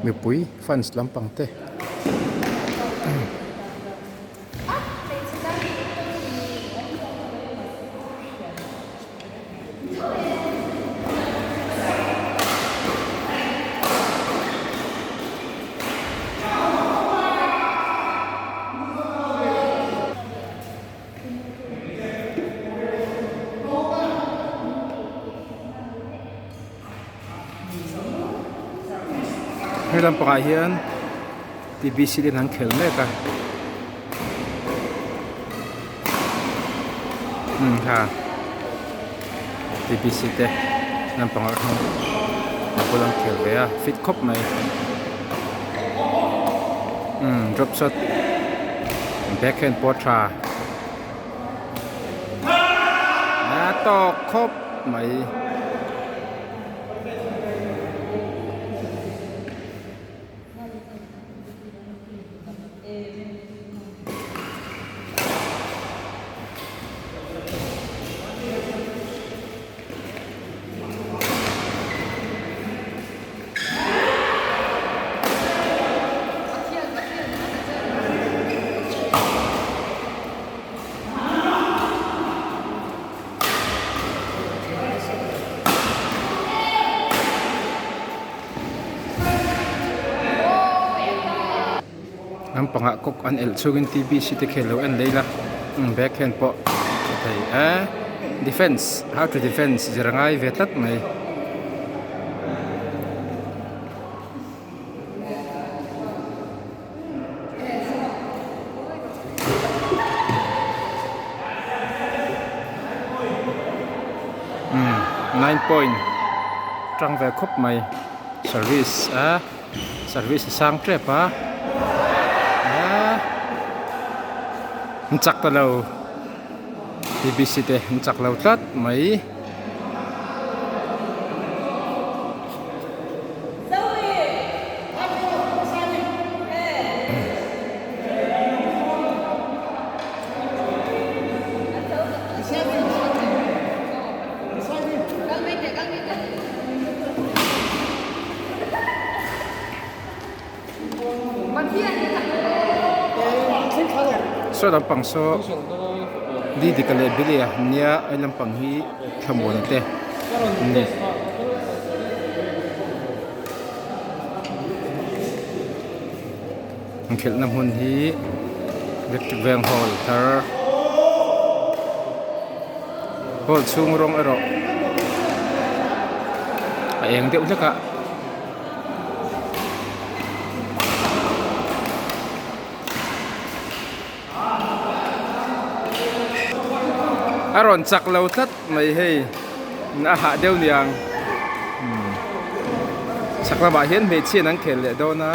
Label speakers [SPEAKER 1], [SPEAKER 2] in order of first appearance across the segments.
[SPEAKER 1] Mipui fans lampang te. He lampangah hian TBC te an khel mek a umm ha TBC te lampangah hian a bul an khel ve a fit khawp mai umm drop shot backhand pawh a tha. A tawk khawp mai. Lampangah kawk an elh chungin TBC te khel lo en leh ila backhand pawh a thei e defence how to defence zir a ngai ve tlat mai. Nine point tang ve khawp mai service a service a sang tep a an chak ta lo T_B_C te an chak lo tlat mai. Saw lampang saw Didika leh Billy-a nia a lampang hi thlamuana te an ni. Inkhelhna hmun hi electric veng hall thar hall chhung rawng erawh a eng deuh hlek a. A rawn chak lo tlat mai hei a hah deuh niang chak lamah hian hmeichhia an khel leh dawn a.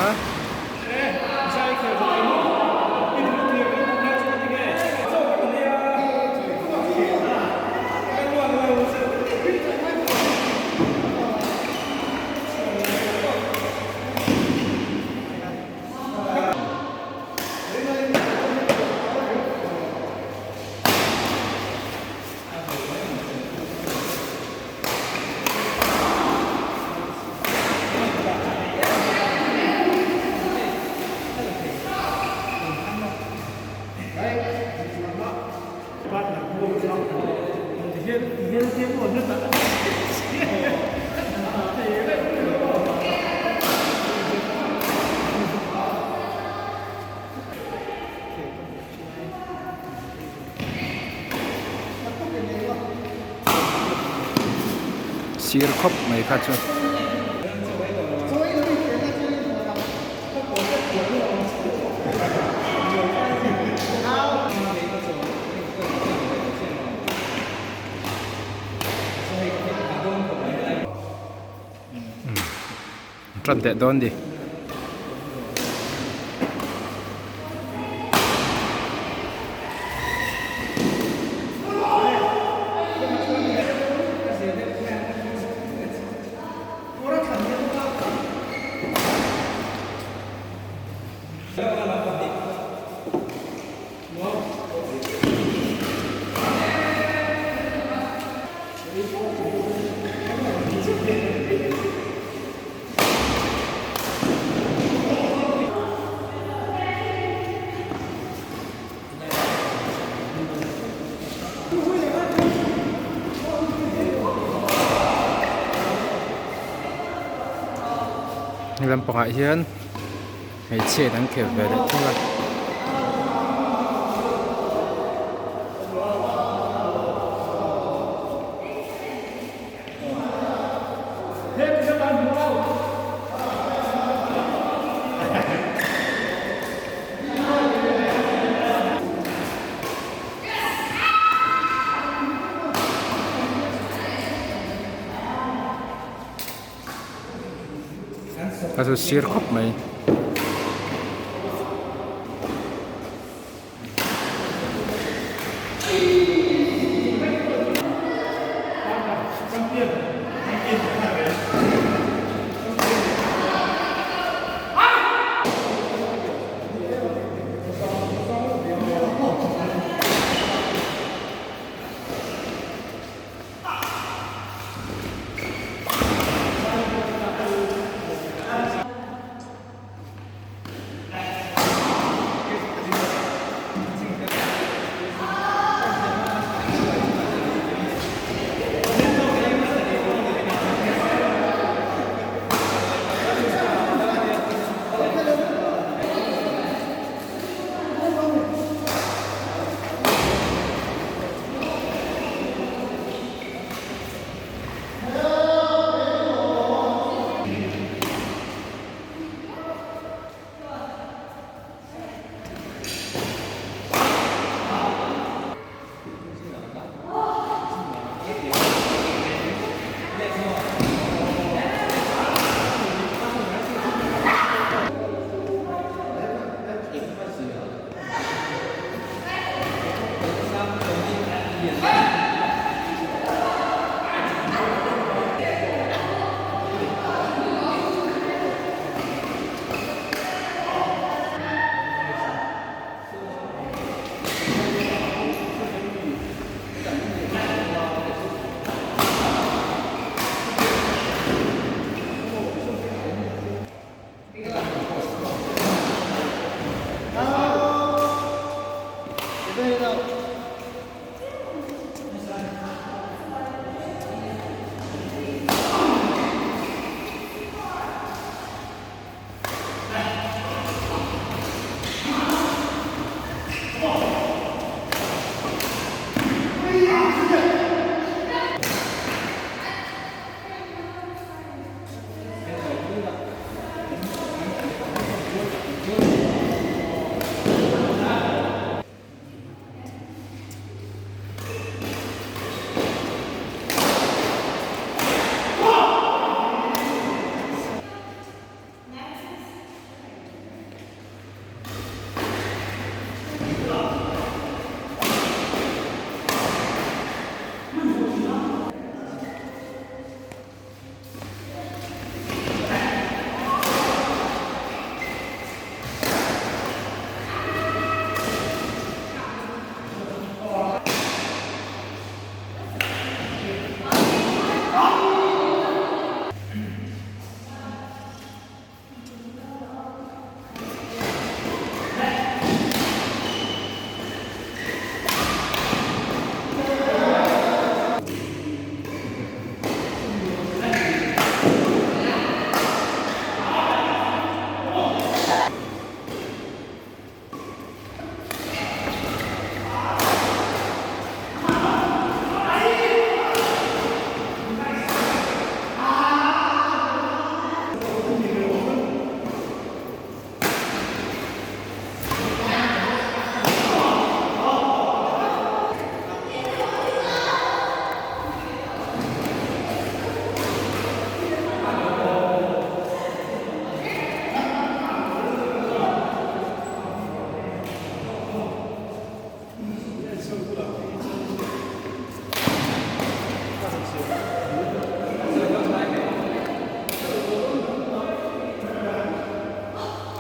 [SPEAKER 1] Sir khawp mai kha chu. Tan teh dawn ni. He lampangah hian hmeichhia in an khel ve leh thung a. A zu sir khawp mai.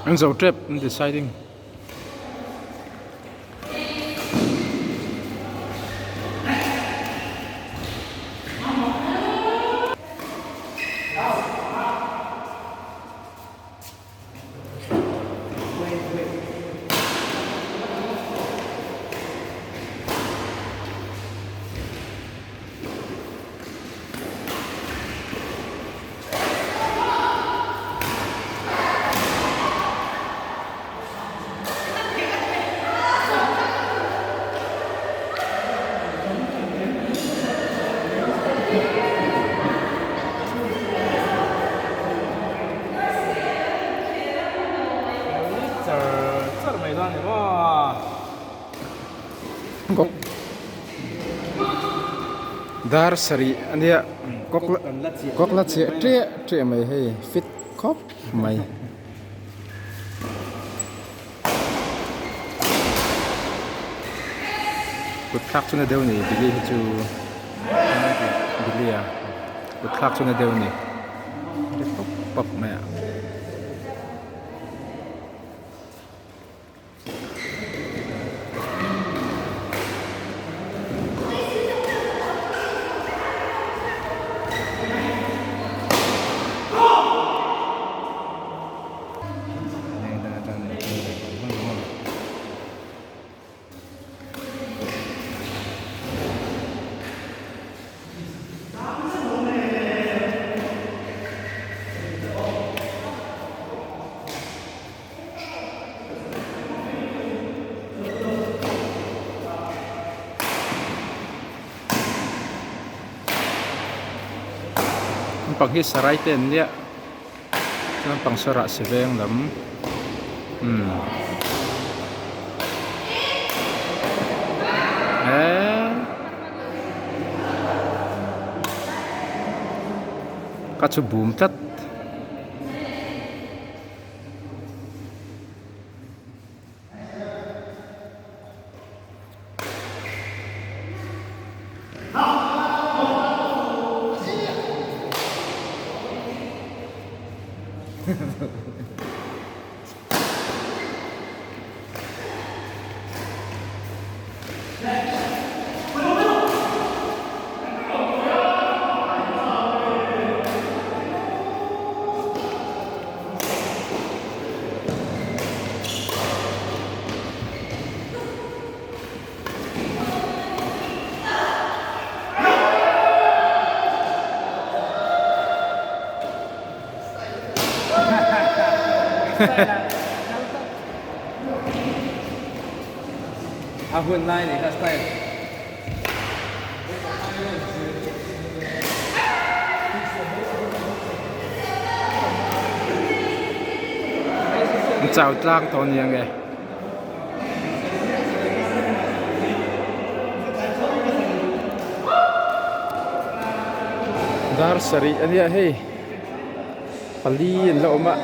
[SPEAKER 1] An zo tep an deciding. Dar sarih a nia kawk la chiah ṭiah ṭiah mai hei fit khawp mai. Kut thlak chu na deuh a ni Billy hi chu Billy a kut thlak chu na deuh a ni ri pawp pawp mai a. Naupang hi sarai te an nia naupang sawrah si veng lam umm eee ka chu bum tlat.
[SPEAKER 2] A hun lai ni kha style.
[SPEAKER 1] An chau tlang tawh ania nge. Dar sarih ania hei pali an la awm a.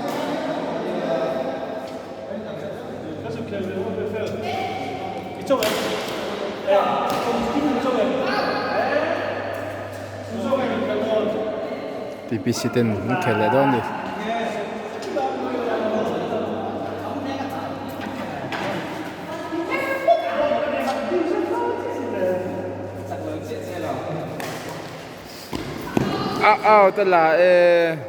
[SPEAKER 1] TPC ten an khel leh dawn a ni. A out a la e.